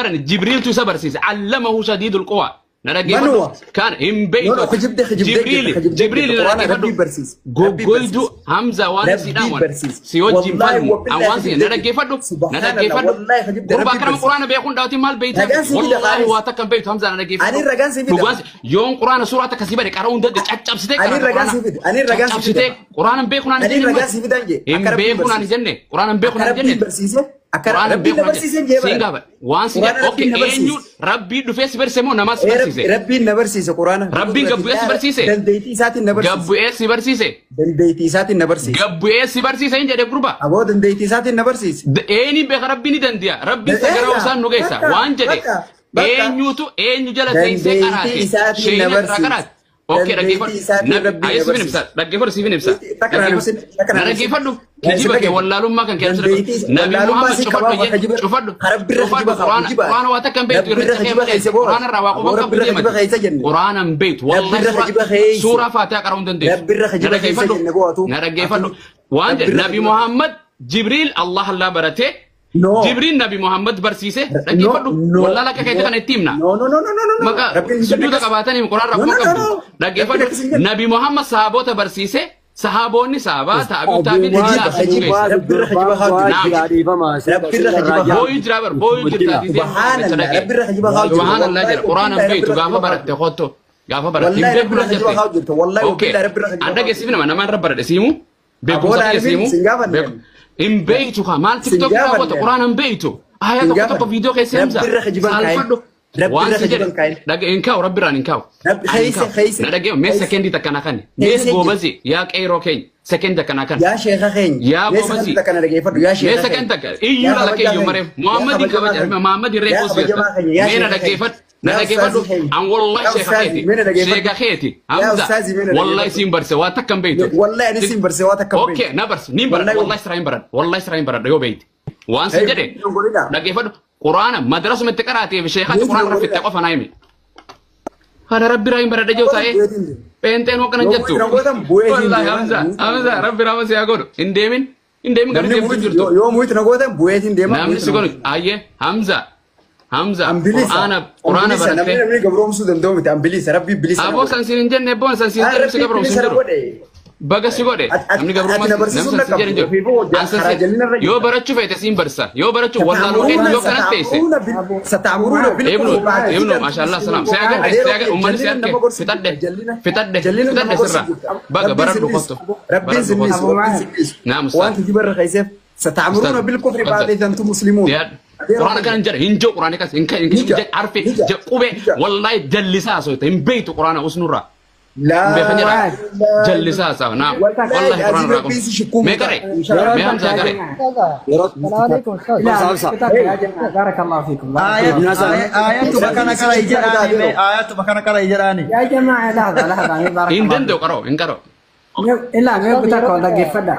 Baran Jibriil tu isa barsiise. Allamahu shadiidul quwaa. Na dhaggeeffadhu. Kan hin beektu. Jibriil Jibriil na dhaggeeffadhu. Goggoydu Hamza waan si dhaaman. Si wajjin falmu. An waan si na dhaggeeffadhu. Na dhaggeeffadhu. Gurbaa kana Quraana beekuun dhaawatiin maal beekta? Wallaahi waa takka hin beektu Hamza na dhaggeeffadhu. Ani ragaan si fida. Dhugaan yoon Quraana suuraa takka si bade qara'uun danda'e caccabsitee Ani ragaan si fida. Ani ragaan si fida. Caccabsitee Quraana hin beekuun ani Ani jenne. ragaan si fidan je. Hin beekuun ani jenne. Quraana hin beekuun Akka ani jenne. Rabbiin barsiise. Akka Quraana Rabbiin na beekuun barsiise jee siin bara. gaafa. Waan si Quraana jedhe okay Rabbiin na barsiise. eenyu Rabbii dhufee si barsiise moo namaa si barsiise? Rabbiin na barsiise Quraana. Rabbiin gabbu'ee si barsiise? Dandeettii isaatiin na barsiise. Gabbu'ee si barsiise? Dandeettii isaatiin na barsiise. Gabbu'ee si barsiise hin jedhe gurba. Aboo dandeettii isaatiin na barsiise. Eenyu beeka Rabbiin ni dandiya. Rabbiin sagaraa isaan nu geessa. Waan jedhe eenyutu eenyu jala teessee Dandeettii qaraate? isaatiin na Sheeyina irraa barsiise. qaraate. Okay, Dandeettii isaatiin dhaggeeffadhu. Rabbiin na Siifin barsiise. ibsa. Dhaggeeffadhu siifin ibsa. Takka naan ibsin, takka Na naan ibsin. dhaggeeffadhu. Kijiba kee wallaalummaa kan keessa Dandeettii Nabi wallaalummaa Muhammad si cufadhu qabaa jee kijiba cufadhu. Rabbirra Cufadhu kijiba Quraana kijiba. Quraana waa takka hin beektu Rabbirra irra kijiba keessa boo. Quraana irraa waa Aboo quban qabdu Rabbirra kijiba keessa jenne. Quraana hin beektu. Wallahi Rabbirra kijiba keessa. suuraa Faatihaa qara'uu hin dandeessu. Rabbirra Na kijiba keessa dhaggeeffadhu. jenne boo atu. Na dhaggeeffadhu. Waan jedhe Rabbirra Nabi kijiba. Muhammad Jibriil Allah Allah baratee No. Jibriil Nabi Muhammad barsiise dhaggeeffadhu. No. Wallaala akka keetti kana itti himna. No, no, no, no, no, no. Maqaa Rabbiin hin jenne sujuuda akkas. qabaatanii quraana No, rakkoo no, no, qabdu. no. Dhaggeeffadhu. Rabbiin akkas hin jenne. Nabi Muhammad sahaboota barsiise. Sahaboonni sahabaa taabi'u taabiin Kijiba, hijaa asii kijiba. geesse. Rabbirra kijiba haa Rabbirra kijiba haa Booyuu jira bar booyuu jirta Subhanallah, Rabbirra kijiba haa jirtu. Subhanallah jedha quraana hin beektu gaafa baratte kotto gaafa baratte hin Wallahi beeku Rabbirra kijiba haa jirtu. Wallahi Okay. wabillahi Rabbirra kijiba An haa dhageessifne nama namaan irra baradhe siimu beekumsa Aboo kiyya siimu. sin gaafanne. Hin beektu kaa maal Sin tiktok gaafanne. raawwata quraana hin beektu. Aayaa Sin tokko gaafanne. tokko viidiyoo keessa himsa. Rabbirra kijiba hin kaa'in. Saalfadhu. Rabbirra Waan si kijiba jedhe hin kaa'in. dhage hin kaa'u rabbirraan hin kaa'u. Rabbi- Ani hin keessa- kaa'u. keessa- Na dhagee mee keessa. sekendii takka naa kanne. Mee Keessa goobazi yaa qeeroo keenya sekendii takka naa kanne. Yaa sheeka keenya. Yaa Mee goobasi. sagantaa takka na dhaggeeffadhu. Yaa Mee sheeka sagan keenya. takka iyyuu Yaa lala kabajaa keeyyuu mareef keenya. Muhammadin Yaa kabaja kabajamaa Muhammadin keenya. reefuu Yaa siyata. kabajamaa keenya. Yaa Mee na sheeka dhaggeeffadhu keenya. na Yaa dhaggeeffadhu ustaazii keenya. an wallahi Yaa sheeka ustaazii, keeti mee na dhaggeeffadhu. sheeka keeti Yaa Hamza ustaazii, mee na wallahi dhaggeeffadhu. siin barse waa takka hin beektu. Wallahi ani siin barse waa takka hin Okay beektu. na barse niin baradha Wallahi wallahi siraa hin baradha wallahi siraa hin baradha yoo beekte. Waan si Hey, jedhe hin godhinaa. dhaggeeffadhu quraana madrasuma itti qaraateef sheekatti Hin quraana godhinaa. raffitte qofa naa himi. Kana rabbi irraa hin baradha jiru taa'ee pheenxeen hokkana Yoo jettu. bu'ee gootan bu'ee siin Wallahi deema. Hamza Hamza rabbi raama si haa godhu hin deemin hin deemin garuu Namni deemtu muuyit jirtu. yoo muuyit na gootan bu'eetiin deema. Namni si godhu ayyee Hamza Hamza Ambilisa. quraana quraana Ambilisa. Namni barattee. namni gabroomsuu danda'u miti. Ambilisa. Rabbi bilisa na Aboo godhe. san siin hin jenne boon san siin Ah, jedhu si Rabbi gabroomsu bilisa hin na jiru. godhe. Baga si godhe namni Ati gabrummaa na barsiisuu namni na san si jedhu hin qabdu. jiru. Ofiifuu An san karaa si jallinarra yoo jirta. barachuu feete siin barsa yoo barachuu wallaaluu keetti yoo kanas teesse. Sata'amuruuna Ibnu bilkufri ba'da ibnu idh maashaallah antum salaam si muslimuun. agarre si Adeeroo agarre kee uummanni si jallina arge nama gorsu fixadhe jirta. Jallina fixadhe jallina nama fixadhe gorsu sirra jirta. baga Rabbiin baradhu sin dhiisu. kottu Rabbiin baradhu sin dhiisu. kottu. Rabbiin sin dhiisu. Naam Waan ustaaz kijiba irra keesseef sata'amuruuna ustaaz bilkufri ba'da faddal idh antum muslimuun. dhiyaadhu. Adeeroo Quraana keenya. kana hin jedhe hin jiru quraana kas hin hin Ni ja'a. jedhe arfe Ni ja'a. je qubee Ni ja'a. wallahi jallisaa soita hin beektu quraana usnurraa. Laa Beeka jedha ilaaha jallisaa isaa naam Wallahi wallahi quraana azim irraa rabbiin si qabu. shikkuu Mee muta. qare Inshallah. mee Hamzaa qare السلام عليكم استاذ يا جماعة بارك الله فيكم بارك الله فيكم. آيات بكنا Rabbiin si كلا shikkuu muta يجراني adeeroo. آيات بكنا كلا يجراني يا جماعة لحظة لحظة بارك hin الله danda'u فيكم qaroo hin qaroo. إلا ما استاذ يقول yeroo لك takka فدا.